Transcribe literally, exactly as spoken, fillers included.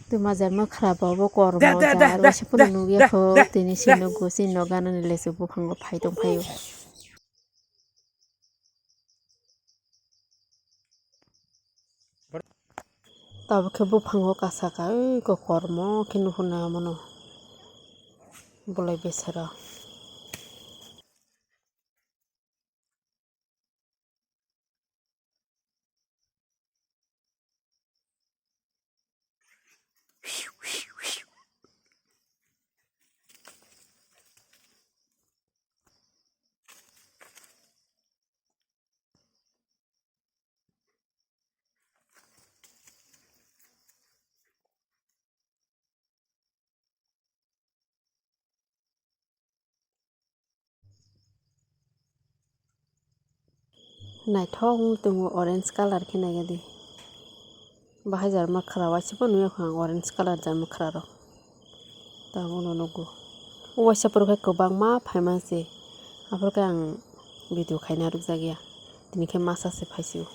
Twi majar ma khara bo, bo kormo jar, waisa phano nukya kho, tini se nugo, chini nok ganani lesu buphango phai tong phaio. Tabuk khe buphango kasa ka, ui ko kormo khe nuhuna mano bolai besero. Naithok wng tongo, orange colour khe naikhe di. Bahai jar ma khara waisa phano nukya kho ang orange colour jar ma khara rok. Tabukno nugo. O waisa phuru khe kwbangma phaima se. Aphuru khe ang video khaina rwkjak ya. Tini khe masa se phaisio.